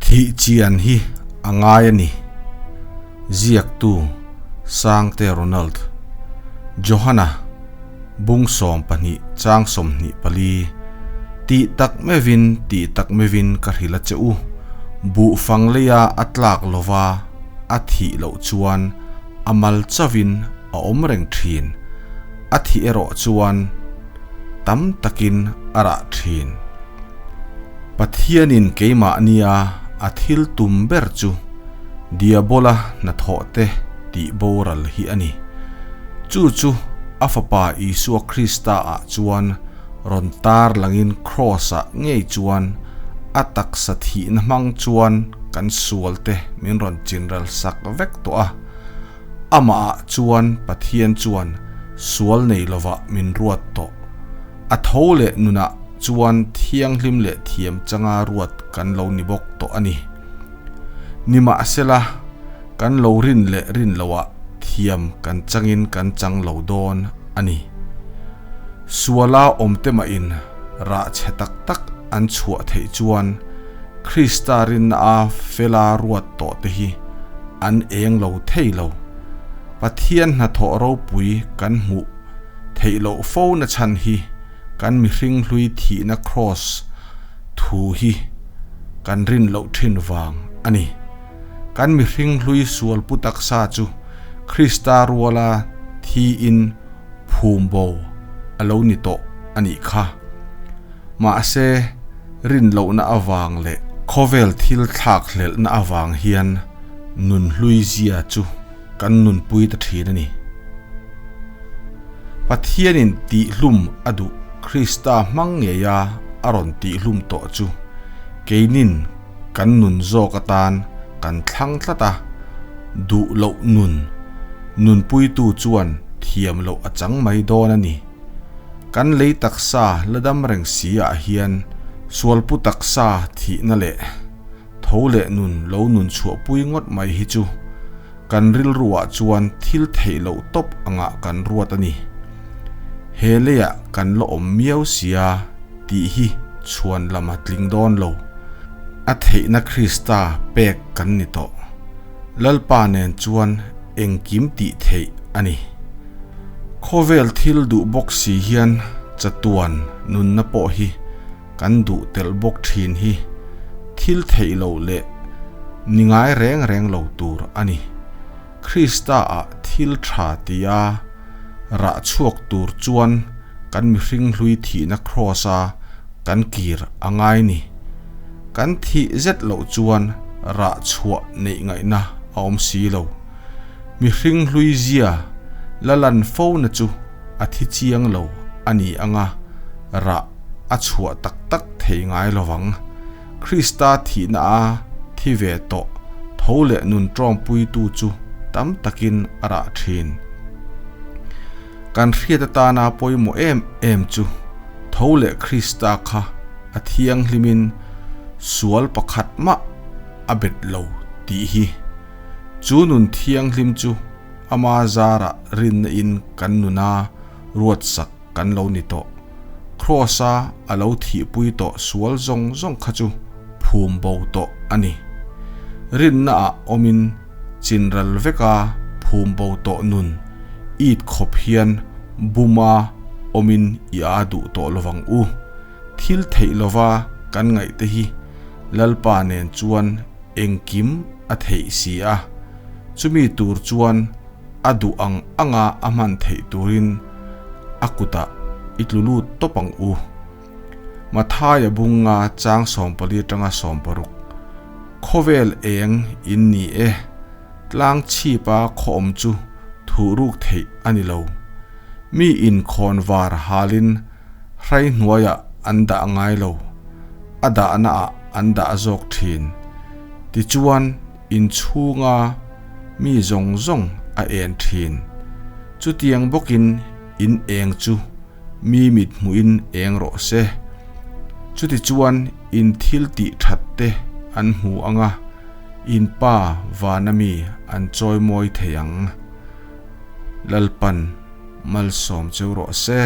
Thih chian hi a ngai a ni. Ziaktu, Sangte Ronald. Johana, Bung 12 chang 24, Tih tak meuhin, tih tak meuhin ka hrilh a che u, buhfang leia a tlak lova a thih loh chuan a mal chauhin a awm reng thin, a thih erawh chuan tam takin a rah thin. Pathianin keimahnia a thil tum ber chu Diabola hnathawh te tih boral hi a ni. Chu chu a Fapa Isua Krista ah chuan rawn tar langin Kraws ah ngei chuan a taksa thihna hmang chuan kan sual te min rawn chinral sak vek tawh a. Amah ah chuan Pathian chuan sual nei lovah min ruat tawh. A tho leh nunah chuan thianghlim leh thiam changa ruat kan lo ni bawk tawh a ni. Nimahsela, kan lo rin leh rin loah thiam kan changin kan chang lo dawn a ni. Suala awmte mahin rah chhe tak tak an chhuah theih chuan Krista rinna a fela ruat tawh te hi an eng lo thei lo. Pathian hnathawh ropui kan hmuh theih loh fo na chhan hi kan mihring hlui thihna kraws thu hi kan rin loh thin vang a ni. Kan mihring hlui sual pu taksa chu Krista ruala thiin phum bo a lo ni tawh a nih kha. Mahse, rin lohna avang leh khawvel thil thlak hlelhna avang hian nun hlui zia chu kan nunpui ta thin a ni. Pathianin tihhlum a duh Krista hmang ngeia a rawn tihhlum tawh chu keinin kan nun zawk atan kan thlang tlat a, duh loh nun nunpuitu chuan thiam loh a chang mai dawn a ni. Kan lei taksa la dam reng si ah hian sualpu taksa thihna leh Tho leh nun lo nun chhuahpui ngawt mai hi chu kan rilruah chuan thil theih loh tawp angah kan ruat a ni. He leiah kan la awm miau sia tih hi chhuan lam a tling dawn lo. A theihna Krista pek kan ni tawh. Lalpa nen chuan engkim tih theih a ni. Khawvel thil duh bawk si hian chatuan nunna pawh hi Kan duh telh bawk thin hi thil theih loh leh ni ngai reng reng lo tur a ni. Krista ah thil tha tia rah chhuak tur chuan kan mihring hlui thihna kraws a kan kir a ngai ni. Kan thih zet loh chuan rah chhuah neih ngaihna a awm si lo. Mihring hlui zia la lan fo na chu a thi chiang lo a ni anga rah a chhuah tak tak thei ngai lovang. Krista thihna a thi ve tawh tho leh nun tawngpuitu chu tam takin a rah thin. Kan hriat atana pawimawh em em chu tho leh Krista kha a thianghlimin sual pakhat mah a bet lo tih hi. Chu nun thianghlim chu ama zarah rinna in kan nuna ruatsak kan lo ni tawh. Kraws-a a lo thihpui tawh sual zawng zawng kha chu phum bo tawh a ni. Rinnaah awmin chinral veka phum bo tawh nun it khawp hian buma awmin i a duh tawh lovang u. Thil theih lova kan ngaihte hi Lalpa nen chuan engkim a theih si a, chumi tur chuan a duh ang anga a hman theih turin a kutah i tlu lut tawp ang u. Mathaia bunga chang 14 atanga 16, Khawvel eng in ni e, tlang chhipa khaw awm chu thuh ruk theih a ni lo. Mi inkhawn var halin hrai hnuaiah an dah ngai lo, a dahnaah an dah zawk thin. Tichuan, inchhunga mi zawng zawng a en thin. Chutiang bawkin in eng chu mi mit hmuhin eng rawh se. Chutichuan in thil tih that te an hmu ang a, in Pa vana mi an chawimawi thei ang. Lalpan malsawm cheu rawh se.